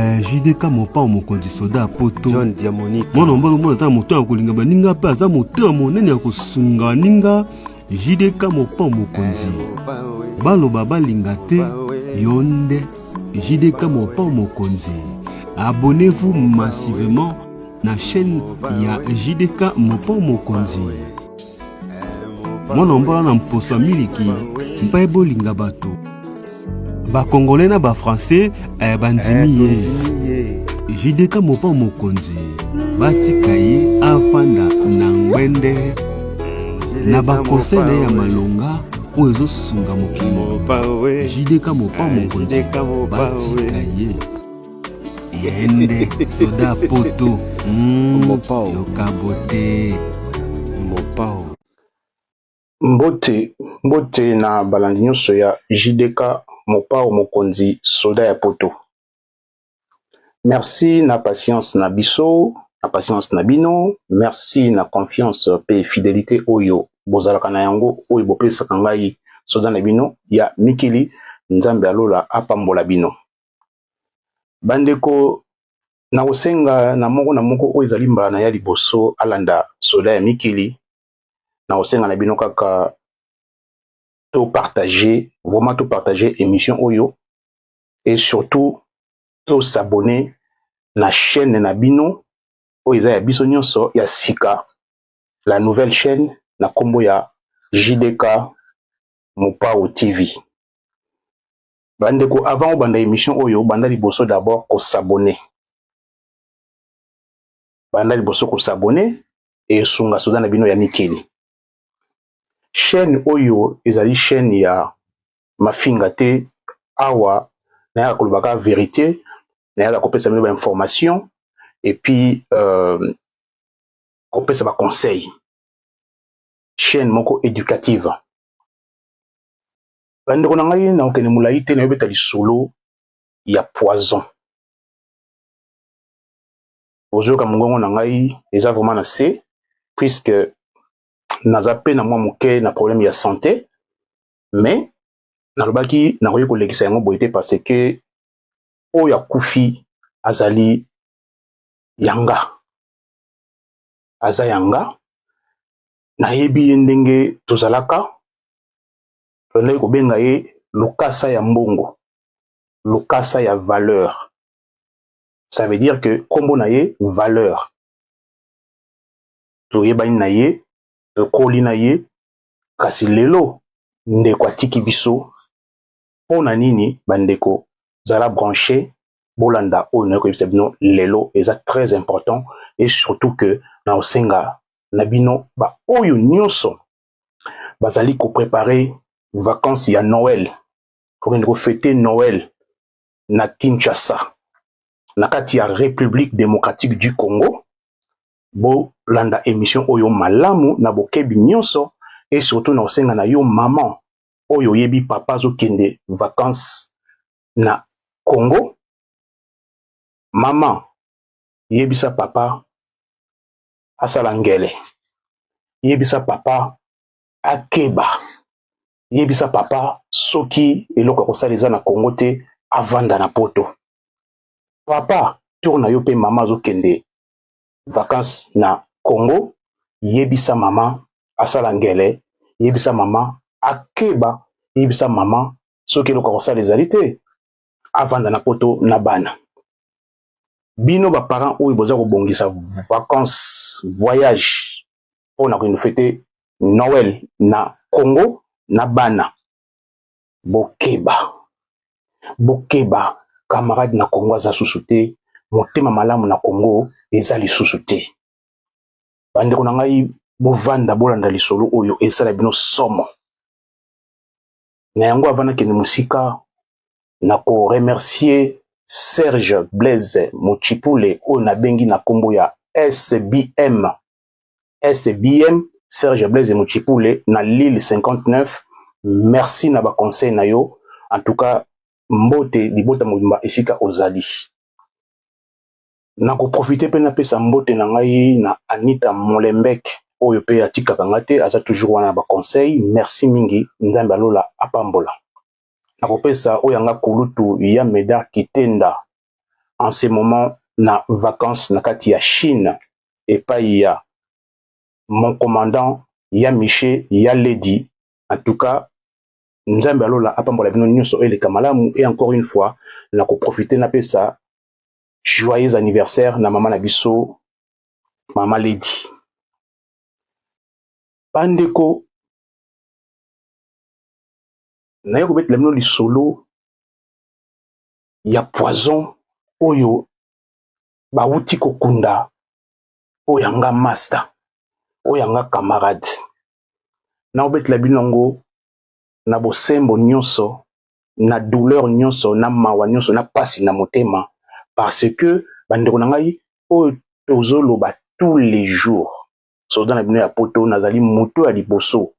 JDK Mopao mokonzi soda ya poto. John Diamonique. Mwana mobali omona ata moto ya kolinga baninga mpe aza motema monene ya kosunga baninga. JDK Mopao mokonzi. Baloba balinga te yo nde JDK Mopao mokonzi. Abonnez-vous massivement na chaîne ya JDK Mopao mokonzi. Mwana mbola na mposo ya miliki mpe bolinga bato. Bakongolais na bafrançais bandimi ye. JDK Mopao mokonzi batika ye afanda na ngwende na baconseil na ye ya malonga oyo ezosunga mokili. JDK Mopao mokonzi batika ye ye nde soda poto. Mopao. Yoka bote. Mopao. Mbote, mbote na balandi nyonso ya JDK Mopao mokonzi soda ya poto. Merci na patience na biso, na patience na bino, merci na confiance pe fidélité oyo bozalaka na yango, oyo bopesaka ngai soda na bino ya mikili. Nzambe alola apambola bino. Bandeko, nakosenga na moko na moko oyo ezali mbala na ya liboso alanda soda ya mikili, nakosenga na bino kaka to partager, vraiment to partager émission oyo et surtout to s'abonner na chaîne na bino oyo eza ya biso nyonso ya sika, la nouvelle chaîne na kombo ya JDK Mopao TV. Bandeko, avant obanda émission oyo, banda liboso d'abord ko s'abonner. Banda liboso ko s'abonner et sunga soda na bino ya mikili. Chaîne oyo ezali chaîne ya mafinga te, awa nayaka kolobaka vérité, nayaka kopesa bino ba information et puis kopesa ba conseil. Chaîne moko éducative. Bandeko na ngai, nakokende molai te, nayobeta lisolo ya poison. Bozoyoka mongongo na ngai eza vraiment na se, puisque naza pe na mwa moke na problème ya santé, mais nalobaki nakoki kolekisa yango boye te, parce que oyo akufi azali yanga, aza yanga, nayebi ye ndenge tozalaka, tozalaki kobenga ye lokasa ya mbongo, lokasa ya valeur. Ça veut dire que kombo na ye valeur, toyebani na ye, tokoli na ye, kasi lelo ndeko atiki biso. Mpona nini? Bandeko, zala branché, bolanda oyo nayoki koyebisa bino lelo, eza très important. Et surtout que na osenga na bino ba oyo nyonso bazali kopréparer vacances ya Noël, kokende kofêter Noël na Kinshasa, na kati ya République démocratique du Congo, bolanda émission oyo malamu na bokebi nyonso. Et surtout na osenga na yo maman oyo oyebi papa azokende vacances na Congo, mama, yebisa papa asala ngele, yebisa papa akeba, yebisa papa soki eloko ya kosala eza na Congo te, avanda na poto. Papa, tour na yo mpe mama azokende vacances na Congo, yebisa mama asala ngele, yebisa mama akeba, yebisa mama soki eloko ya kosala ezali te, avanda na poto na bana. Bino baparent oyo boza kobongisa vacances, voyage mpona kokende fêter Noël na Congo na bana, bokeba, bokeba. Camarade na Congo aza susu te, motema malamu na Congo eza lisusu te. Bandeko na ngai, bovanda, bolanda lisolo oyo esala bino somo. Na yango, avant nakende mosika, na koremercier Serge Blaise Mochipule oyo nabengi na nkombo ya SBM, SBM Serge Blaise Mochipule na Lille 59. Merci na baconseil na yo. En tout cas, mbote libota mobimba esika ozali. Nakoprofiter mpe napesa mbote na ngai na Anita Molembek oyo mpe atikaka nga te, aza toujours wana na baconseil. Merci mingi, Nzambe alola apambola. Nakopesa oyo yanga kulutu ya Medar Kitenda. en ce moment na vacances na kati ya Chine epai ya mon commandant ya Miche ya Lady. En tout cas, Nzambe alola apambola bino nyonso, eleka malamu. Et encore une fois, na koprofite napesa joyeux anniversaire na mama na biso, mama Lady. Bandeko, naye kobetela bino lisolo ya poison oyo bawuti kokunda oyo yanga master, oyo yanga camarade. Nakobetela bino yango na bosembo nyonso, na douleur nyonso, na mawa nyonso, na pasi na motema, parce que bandeko na ngai, oyo tozoloba tous les jours, soda na bino ya Poto, nazali moto ya liboso.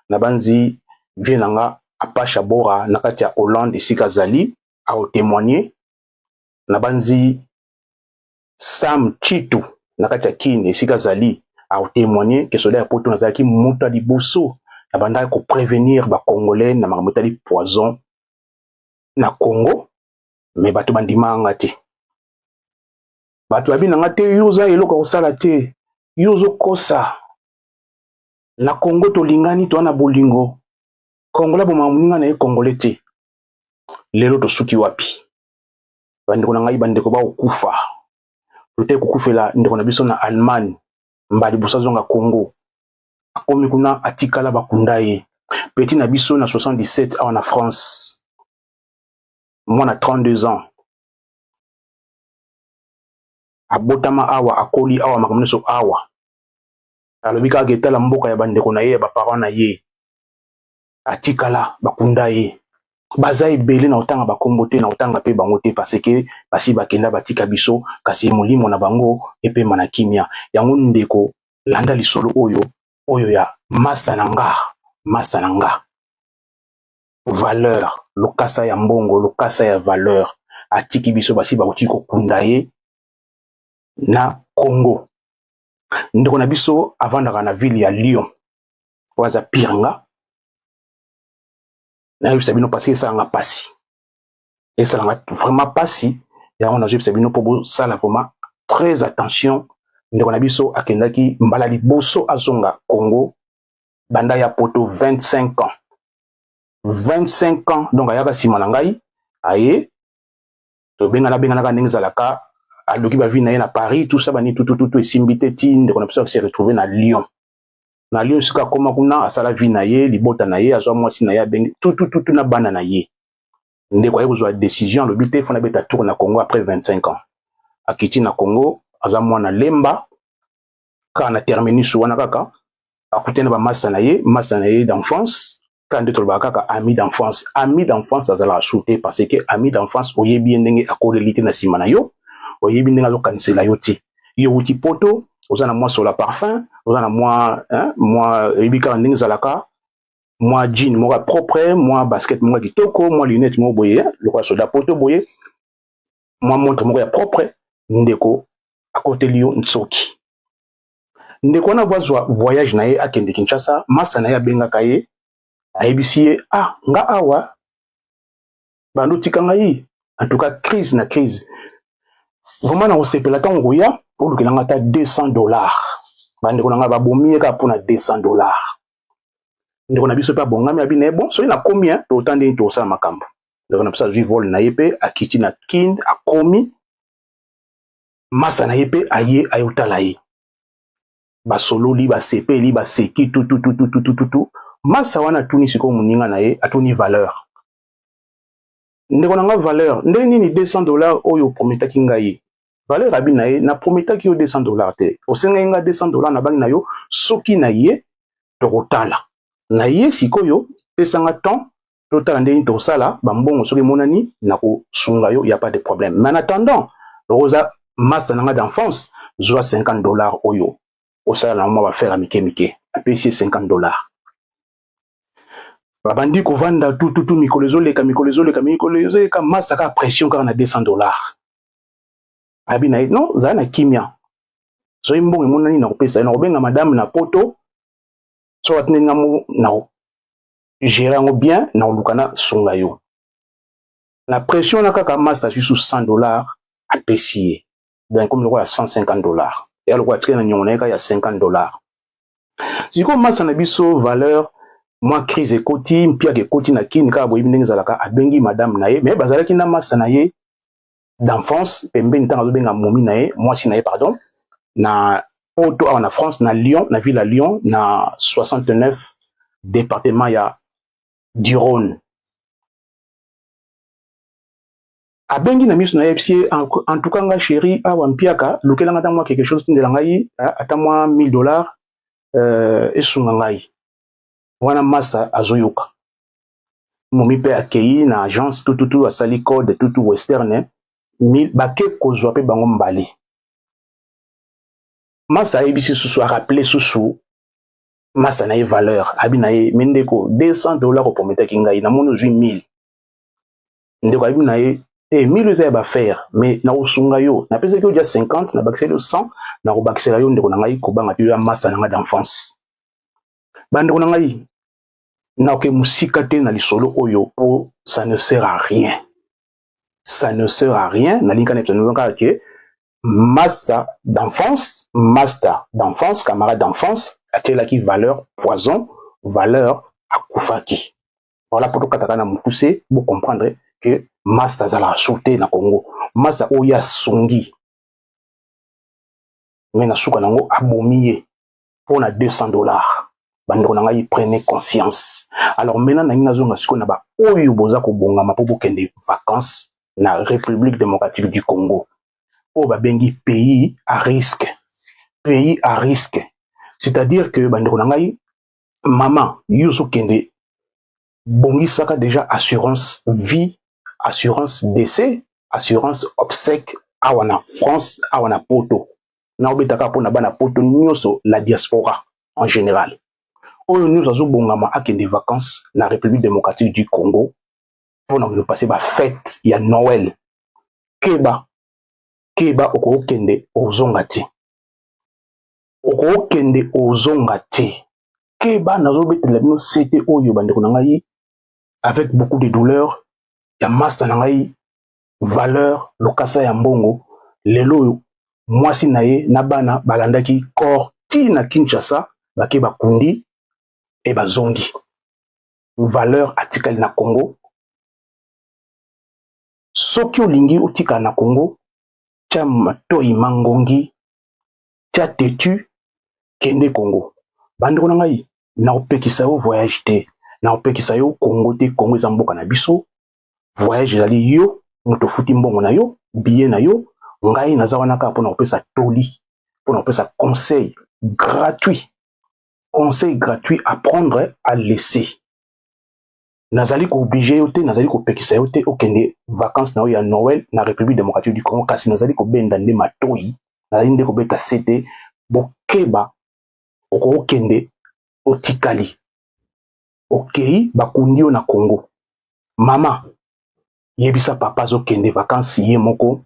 Nabanzi vie na nga Apasha Bora na kati ya Hollande, esika azali, akotémoigne. Nabanzi Sam Chitu na kati ya Kine, esika azali, akotémoigne ke soda ya Poto nazalaki moto ya liboso nabandaki koprévenir Bacongolais na makambo etali poison na Congo. Me bato bandimanga te, bato babi na nga te: yo oza eloko ya kosala te, yo ozokosa. Na Congo tolingani, toza na bolingo, Congolais abomaka moninga na ye Congolais te. Lelo tosuki wapi, bandeko na ngai? Bandeko bakokufa, tote kokufela ndeko na biso na Allemagne, mbala liboso azonga Congo, akomi kuna, atikala, bakunda ye. Petit na biso na 77 awa na France, mwana 32 ans, abotama awa, akoli awa, makambo nyonso awa. Alobi kaka etala mboka ya bandeko na ye, ya baparent na ye, atikala, bakunda ye. Baza ebele na kotanga bakombo te, na kotanga mpe bango te, parce que basi bakenda, batika biso, kasi molimo na bango epema na kimia. Yango ndeko, landa lisolo oyo, oyo ya masa na nga, masa na nga Valeur, lokasa ya mbongo, lokasa ya Valeur. Atiki biso, basi bakoki kokunda ye na Congo. Ndeko na biso avandaka na ville ya Lyon, oyo aza pire nga. Nayebisa bino parce esalanga mpasi, esalanga vraiment mpasi. Yango nazoyebisa bino mpo bosala vraiment très attention. Ndeko na biso akendaki mbala liboso azonga Congo banda ya Poto 25 ans, 25 ans. Donc ayaka nsima na ngai, aye, tobengana benganaka ndenge ezalaka, aluki bavie na ye na Paris, tout ça, bani tutututu, esimbi te. Ti ndeko na biso se retrouve na Lyon. Na Lyon, esika akóma kuna, asala vie na ye, libota na ye, azwa mwasi na ye, abengi tutututu na bana na ye. Ndeko aye kozwa décision, alobi te, fo nabeta tour na Congo après 25 ans. Akiti na Congo, aza mwana Lemba, kaka na terminus wana kaka akutani na bamasa na ye, masa na ye d'enfance. Kaka nde tolobaka kaka ami d'enfance, ami d'enfance azalaka su te, parce que ami d'enfance, oyebi ye ndenge akoleli te na nsima na yo, oyebi ndenge azokanisela yo te. Yo wuti Poto, oza na mwa sola parfum, oza na mwa, hein, mwa oyebi kaka ndenge ezalaka, mwa jean moko ya propre, mwa basket moko ya kitoko, mwa lunette moko boye lokola soda Poto boye, mwa montre moko ya propre. Ndeko akoteli yo nsoki. Ndeko wana azwa voyage na ye, akende Kinshasa. Masa na ye abengaka ye, ayebisi ye: ah, nga awa bando tika ngai, en tout cas crise na crise, vraiment na kosepela ntango koya olukela nga ata 200 dollars. Bandeko na ngai, babomi ye kaka mpona 200 dollars. Ndeko na biso mpe abongami, abi na ye: bon, soki nakomi, tota ndenge tokosala makambo. Ndeko na biso azwi vol na ye mpe akiti na Kine, akomi. Masa na ye mpe aye, ayotala ye, basololi, basepeli, baseki, tututututututu. Masa wana atuni sikoyo moninga na ye, atuni Valeur: ndeko na nga Valeur, ndenge nini 200 dollars oyo oprometaki ngai? Valeur abi na ye: naprometaki yo 200 dollars te, osengaki nga 200 dollars na bangi na yo, soki na ye tokotala na ye. Sikoyo pesanga temps, totala ndenge nini tokosala bambongo. Soki emonani, nakosunga yo, ya pas de problème. Mais en attendant, oza masa na nga d'enfance, zwa 50 dollars oyo, osala na mwa baaffaires ya mike mike. Apesi ye 50 dollars. Babandi kovanda tututu. Mikolo ezoleka, mikolo ezoleka, mikolo ezoleka, masa kaka pression kaka na 200 dollars. Abi na ye: non, zala na kimia, soki mbongo emonani, na kopesa ye, na kobenga madame na Poto, so atindeli nga mo, na gérer yango bien, na koluka na sunga yo. Na pression wana kaka, masa azwi su 100 dollars. Apesi ye donc comme lokola 150 $, eya lokola atikali na niongo na ye kaka ya 50 $. Sikoyo masa na biso Valeur, mwa crise ekoti, mpiaka ekoti na Kini kaka, boyebi ndenge ezalaka. Abengi madame na ye, mais bazalaki na masa na ye d'enfance pembeni. Ntango azobenga momi na ye, mwasi na ye, pardon, na Poto awa na France, na Lyon, na ville ya Lyon, na 69, département ya du Rhône, abengi na miso na ye, ye: "En tout cas nga chéri, awa mpiaka, lukelanga ata mwa quelque chose, tindela ngai ata mwa 1000 $, esunga ngai." Wana masa azoyoka momi mpe akei na agence tututu, asali code tutu Western, bake kozwa mpe bango mbale. Masa ayebisi susu, arappeler susu masa na ye Valeur, abi na ye: "Mais ndeko, 200 $ oprometaki ngai, namoni ozwi 1000." Ndeko ayebi na ye te: "1000 eza ya baaffaires, mais nakosunga yo, napesaki yo dia 50, nabakiseli yo 100, nakobakisela yo, ndeko na ngai, kobanga te, yo ya masa na ngai d'enfance." Bandeko na ngai, nakoke mosika te na lisolo oyo po ça ne sert à rien, ça ne sert à rien. Nalingi kaka na kaka ke masa d'enfance, master d'enfance, camarade d'enfance atielaki Valeur poison, Valeur akufaki. Voilà, po tokataka na mokuse, bocomprendre ke master azalaka su te na Congo. Master oyo asungi, mais na suka nango abomi ye mpo na 200 $. Bandeko na ngai, prenez conscience. Alors maintenant, nangi nazonga sikoyo na baoyo boza kobongama mpo bokende vacances na République démocratique du Congo, oyo babengi pays à risque. Pays à risque, c'est-à-dire que, bandeko na ngai, mama, yo ozokende, bongisaka déjà assurance vie, assurance décès, assurance obsèque. Awa na France, awa na Poto, naobetaka mpona bana Poto nyonso, la diaspora en général, oyo nyonso azobongama akende vacances na République démocratique du Congo mpona kopasser bafêtes ya Noël, keba, keba, okokende ozonga te, okokende ozonga te. Keba, nazobetela bino sete oyo, bandeko na ngai, avec beaucoup de douleur ya master na ngai Valeur Lokasa ya mbongo. Lelo oyo mwasi na ye na bana balandaki corps ti na Kinshasa, bake bakundi e bazongi. Valeur atikali na Congo. Soki olingi otikala na Congo, tia matoi mangongi, tia tetu, kende Congo. Bandeko na ngai, nakopekisa yo voyage te, nakopekisa yo Congo te. Congo eza mboka na biso. Voyage ezali yo moto ofuti mbongo na yo, billet na yo. Ngai naza wana kaka mpona kopesa toli, mpona kopesa conseil gratuit, conseil gratuit à prendre, à laisser. Nazali koobliger yo te, nazali kopekisa yo te okende vacances na yo ya Noël na République démocratique du Congo, kasi nazali kobenda nde matoi, nazali nde kobeta sete: bokeba, okokende otikali, okei bakundi yo na Congo. Mama, yebisa papa azokende vacances ye moko,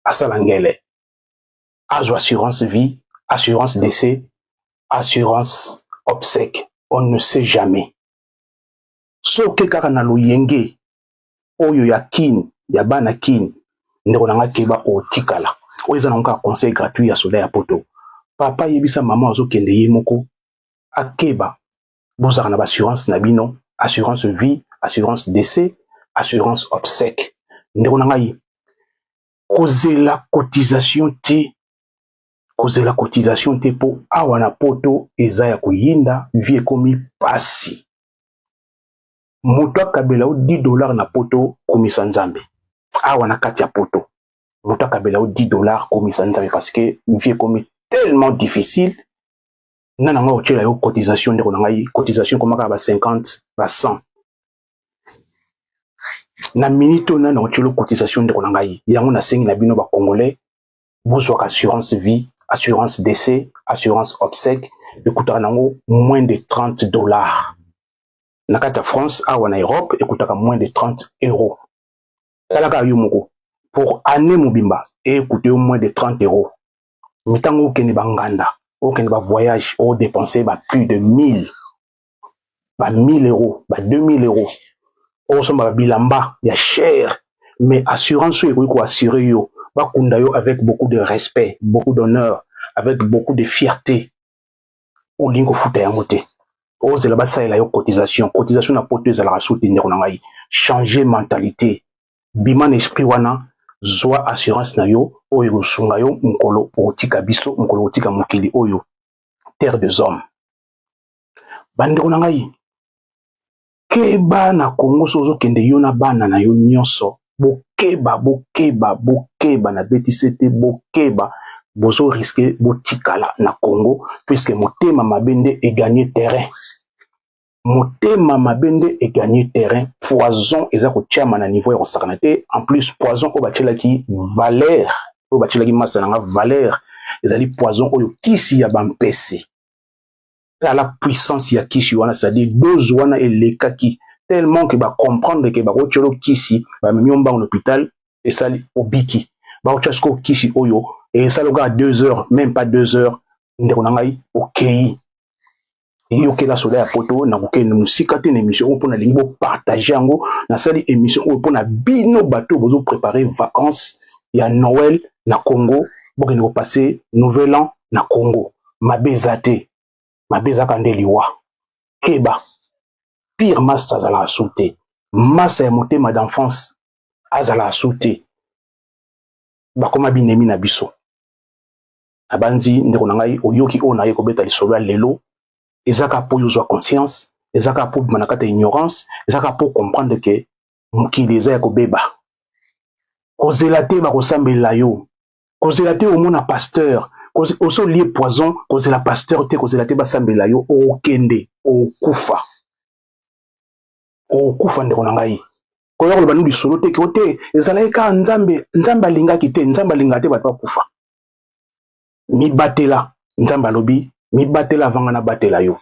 asala ngele, azwa assurance vie, assurance décès, assurance obsèque. On ne sait jamais. Soki kaka na loyenge oyo ya Kine, ya bana Kine, ndeko na nga, keba, otikala. Oyo eza nango kaka conseil gratuit ya soda ya Poto. Papa, yebisa mama azokende ye moko, akeba, bozalaka na baassurance na bino, assurance vie, assurance décès, assurance obsèque. Ndeko na ngai, kozela cotisation te, kozela cotisation te, mpo awa na Poto eza ya koyinda, vie ekomi pasi. Moto akabela yo 10 $ na Poto, komisa Nzambe. Awa na kati ya Poto, moto akabela yo 10 $, komisa Nzambe, parce que vie ekomi tellement difficile. Nga na ngai otiela yo cotisation? Ndeko na ngai, cotisation ekomaka ba 50, ba 100 na minute oyo. Nani otiela yo cotisation, ndeko na ngai? Yango nasengi na bino bacongolais, bozwaka assurance vie, assurance décès, assurance obsèque. Ekutaka nango moins de 30 $ na kati ya France. Awa na Europe ekutaka moins de 30 €. Talaka yo moko, pour année mobimba ekute yo moins de 30 €. Mais ntango okende banganda, okende bavoyage, odépenser ba plus de 1000, ba 1000 €, ba 2000 €, osomba babilamba ya cher. Mais assurance oyo ekoki koassurer yo Bakunda yo avec beaucoup de respect, beaucoup d'honneur, avec beaucoup de fierté. Olingi kofuta yango te, ozela basalela yo cotisation. Cotisation na poto ezalaka su te. Ndeko na ngai, changer mentalité, bima na esprit wana, zwa assurance na yo oyo ekosunga yo mokolo okotika biso, mokolo okotika mokili oyo, terre des hommes. Bandeko na ngai, keba na Kongo. So ozokende, yo na bana na yo nyonso, bokeba, bokeba, bokeba. Nabetisi te, bokeba, bozorisquer botikala na Congo, puisque motema mabe nde egagner terrain, motema mabe nde egagner terrain. Poison eza kotiama na niveau ya kosakana te. En plus, poison oyo batielaki Valeur, oyo batielaki masa na nga Valeur, ezali poison oyo kisi ya bampese. Tala puissance ya kisi wana, c'est-à-dire dose wana elekaki tellement que bacomprendre que bakotiela kisi, bamemi yo mbango na hôpital, esali obiki. Bakotia sikoyo kisi oyo esali kaka 2 heures, même pas 2 heures, ndeko na ngai, okei. Yokela soda ya poto. Nakokende mosika te na émission oyo, mpo nalingi bopartager yango. Nasali émission oyo mpona bino bato bozoprépare vacances ya Noël na Congo. Bokende kopasser nouvel an na Congo, mabe eza te, mabe ezaka nde liwa. Keba, pire masa azalaka su te, masa ya motema d'enfance azalaka su te, bakoma binemi na biso. Nabandi, ndeko na ngai, oyoki oyo naye kobeta lisolo ya lelo, eza kaka mpo ozwa conscience, eza kaka mpo bima na kati ya ignorance, eza kaka mpo comprendre que mokili eza ya kobeba. Kozela te bakosambelela yo, kozela te omona pasteur oso olie poison, kozela pasteur te, kozela te basambela yo. Okende okufa, okokufa. Ndeko na ngai, koya koloba no lisolo te keo te, ezalaki kaka Nzambe. Nzambe alingaki te, Nzambe alingaka te bato bakufa. Mibatela, Nzambe alobi mibatela avanga nabatela yo.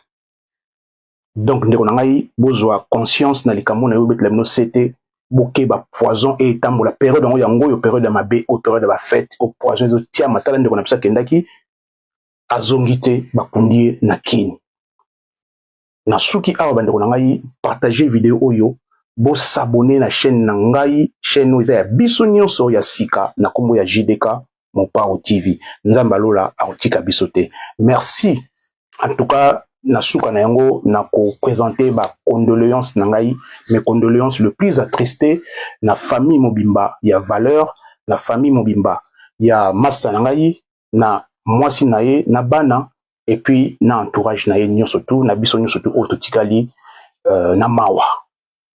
Donc ndeko na ngai, bozwa conscience na likambo na yo, obetela bino se te. Bokeba, poison e etambola. Période yango, yango oyo période ya mabe oyo, période ya bafête oyo, poison ezotiama. Tala ndeko na biso akendaki, azongi te, bakundi ye na Kini. Na suki awa, bandeko na ngai, partage video oyo, bos'abonner na chaîne na ngai. Chaîne oyo eza ya biso nyonso ya sika na nkombo ya JDK Mopao TV. Nzambe alola akotika biso te. Merci en tout cas. Na suka na yango, na koprésenter bacondoléance na ngai, mes condoléances le plus attristé na famille mobimba ya Valeur, na famille mobimba ya masta na ngai, na mwasi na ye, na bana, et puis na entourage na ye nyonso tu, na biso nyonso tu oyo totikali na mawa.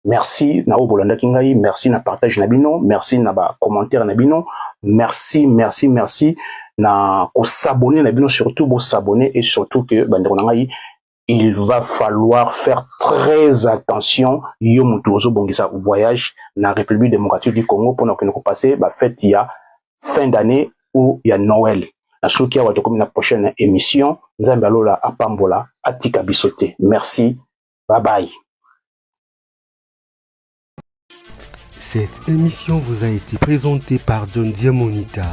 Merci na oyo bolandaki ngai, merci na partage na bino, merci na bacommentaire na bino, merci, merci, merci na kos'abonner na bino. Surtout bos'abonner, et surtout que bandeko na ngai, il va falloir faire très attention. Yo motu ozobongisa voyage na République démocratique du Congo mpona kokende kopasser bafête ya fin d'année ou ya Noël, na soki awa tokomi na prochaine émission. Nzambe alola apambola, atika biso te. Merci, bye bye. Cette émission vous a été présentée par John Diamonica.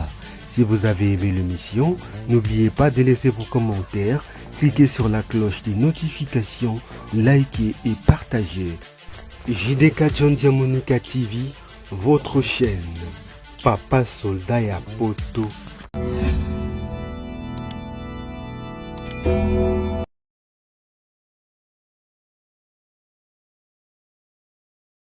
Si vous avez aimé l'émission, n'oubliez pas de laisser vos commentaires, cliquez sur la cloche des notifications, likez et partagez. JDK John Diamonica TV, votre chaîne. Papa Soldat ya Poto.